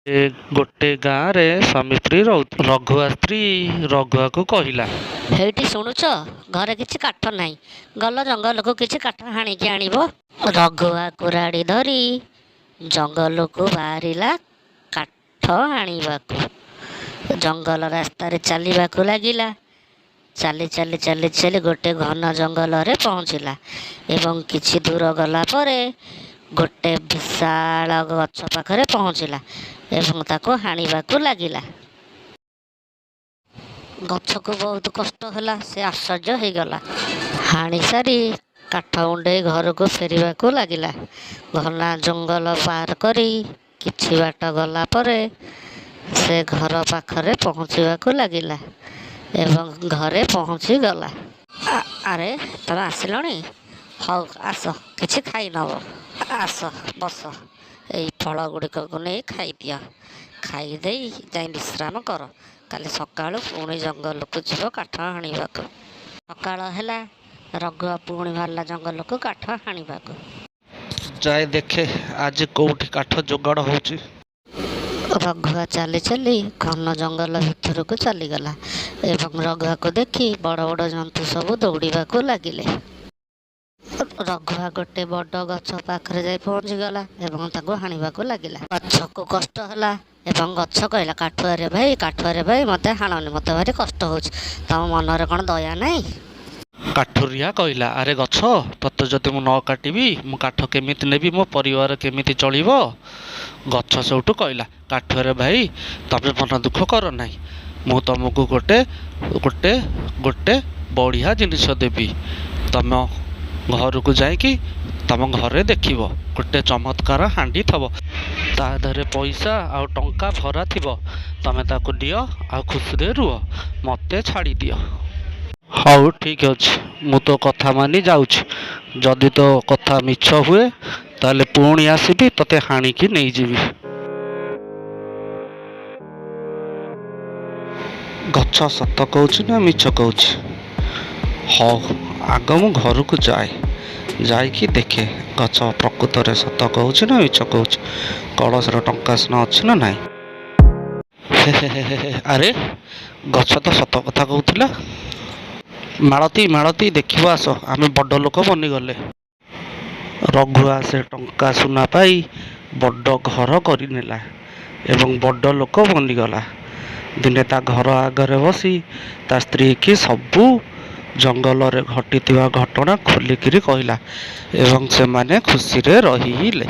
ଗୋଟେ ଗାଁରେ ସ୍ୱାମୀ ସ୍ତ୍ରୀ ରହୁଥିଲେ। ରଘୁଆ ସ୍ତ୍ରୀ ରଘୁଆକୁ କହିଲା, ହେଇଟି ଶୁଣୁଛ, ଘରେ କିଛି କାଠ ନାହିଁ, ଗଲ ଜଙ୍ଗଲକୁ କିଛି କାଠ ହାଣିକି ଆଣିବ। ରଘୁଆ କୁରାଢ଼ୀ ଧରି ଜଙ୍ଗଲକୁ ବାହାରିଲା କାଠ ଆଣିବାକୁ। ଜଙ୍ଗଲ ରାସ୍ତାରେ ଚାଲିବାକୁ ଲାଗିଲା। ଚାଲି ଚାଲି ଚାଲି ଚାଲି ଗୋଟେ ଘନ ଜଙ୍ଗଲରେ ପହଞ୍ଚିଲା ଏବଂ କିଛି ଦୂର ଗଲା ପରେ ଗୋଟେ ବିଶାଳ ଗଛ ପାଖରେ ପହଞ୍ଚିଲା ଏବଂ ତାକୁ ହାଣିବାକୁ ଲାଗିଲା। ଗଛକୁ ବହୁତ କଷ୍ଟ ହେଲା, ସେ ଆଶ୍ଚର୍ଯ୍ୟ ହେଇଗଲା। ହାଣି ସାରି କାଠ ଉଣ୍ଡେଇ ଘରକୁ ଫେରିବାକୁ ଲାଗିଲା। ଘନା ଜଙ୍ଗଲ ପାର କରି କିଛି ବାଟ ଗଲା ପରେ ସେ ଘର ପାଖରେ ପହଞ୍ଚିବାକୁ ଲାଗିଲା ଏବଂ ଘରେ ପହଞ୍ଚିଗଲା। ଆରେ, ତମେ ଆସିଲଣି? ହଉ ଆସ, କିଛି ଖାଇ ନବ। ଆସ ବସ, ଏଇ ଫଳ ଗୁଡ଼ିକକୁ ନେଇ ଖାଇଦିଅ। ଖାଇଦେଇ ଯାଇ ବିଶ୍ରାମ କର। କାଲି ସକାଳୁ ପୁଣି ଜଙ୍ଗଲକୁ ଯିବ କାଠ ହାଣିବାକୁ। ସକାଳ ହେଲା, ରଘୁଆ ପୁଣି ବାହାରିଲା ଜଙ୍ଗଲକୁ କାଠ ହାଣିବାକୁ। ଯାଏ ଦେଖେ ଆଜି କୋଉଠି କାଠ ଯୋଗାଡ଼ ହଉଛି। ରଘୁଆ ଚାଲି ଚାଲି ଘନ ଜଙ୍ଗଲ ଭିତରକୁ ଚାଲିଗଲା ଏବଂ ରଘୁଆକୁ ଦେଖି ବଡ଼ ବଡ଼ ଜନ୍ତୁ ସବୁ ଦୌଡ଼ିବାକୁ ଲାଗିଲେ। ରଘୁଆ ଗୋଟେ ବଡ଼ ଗଛ ପାଖରେ ଯାଇ ପହଞ୍ଚିଗଲା ଏବଂ ତାକୁ ହାଣିବାକୁ ଲାଗିଲା। ଗଛକୁ କଷ୍ଟ ହେଲା ଏବଂ ଗଛ କହିଲା, କାଠୁଆରେ ଭାଇ, କାଠୁଆରେ ଭାଇ, ମୋତେ ହାଣନି, ମୋତେ ଭାରି କଷ୍ଟ ହେଉଛି। ତମ ମନରେ କ'ଣ ଦୟା ନାହିଁ? କାଠୁରିଆ କହିଲା, ଆରେ ଗଛ, ତୋତେ ଯଦି ମୁଁ ନ କାଟିବି, ମୁଁ କାଠ କେମିତି ନେବି? ମୋ ପରିବାର କେମିତି ଚଳିବ? ଗଛ ସେଇଠୁ କହିଲା, କାଠୁଆରେ ଭାଇ, ତମେ ମନ ଦୁଃଖ କର ନାହିଁ। ମୁଁ ତମକୁ ଗୋଟେ ଗୋଟେ ଗୋଟେ ବଢ଼ିଆ ଜିନିଷ ଦେବି। ତମ ଘରକୁ ଯାଇକି ତମ ଘରେ ଦେଖିବ, ଗୋଟେ ଚମତ୍କାର ହାଣ୍ଡି ଥବ। ତା ଦେହରେ ପଇସା ଆଉ ଟଙ୍କା ଭରା ଥିବ। ତମେ ତାକୁ ନିଅ ଆଉ ଖୁସିରେ ରୁହ, ମୋତେ ଛାଡ଼ିଦିଅ। ହଉ, ଠିକ୍ ଅଛି, ମୁଁ ତୋ କଥା ମାନି ଯାଉଛି। ଯଦି ତୋ କଥା ମିଛ ହୁଏ, ତାହେଲେ ପୁଣି ଆସିବି, ତୋତେ ହାଣିକି ନେଇଯିବି। ଗଛ ସତ କହୁଛି ନା ମିଛ କହୁଛି? ହଉ, ଆଗ ମୁଁ ଘରକୁ ଯାଏ, ଯାଇକି ଦେଖେ ଗଛ ପ୍ରକୃତରେ ସତ କହୁଛି ନା ମିଛ କହୁଛି, କଳସରେ ଟଙ୍କା ସୁନା ଅଛି ନା ନାହିଁ। ହେ ହେ ହେ ହେ, ଆରେ, ଗଛ ତ ସତ କଥା କହୁଥିଲା। ମାଳତୀ, ମାଳତୀ, ଦେଖିବ ଆସ, ଆମେ ବଡ଼ ଲୋକ ବନିଗଲେ। ରଘୁଆ ସେ ଟଙ୍କା ସୁନା ପାଇ ବଡ଼ ଘର କରିନେଲା ଏବଂ ବଡ଼ ଲୋକ ବନିଗଲା। ଦିନେ ତା ଘର ଆଗରେ ବସି ତା ସ୍ତ୍ରୀକି ସବୁ ଜଙ୍ଗଲରେ ଘଟିଥିବା ଘଟଣା ଖୋଲିକିରି କହିଲା ଏବଂ ସେମାନେ ଖୁସିରେ ରହିଲେ।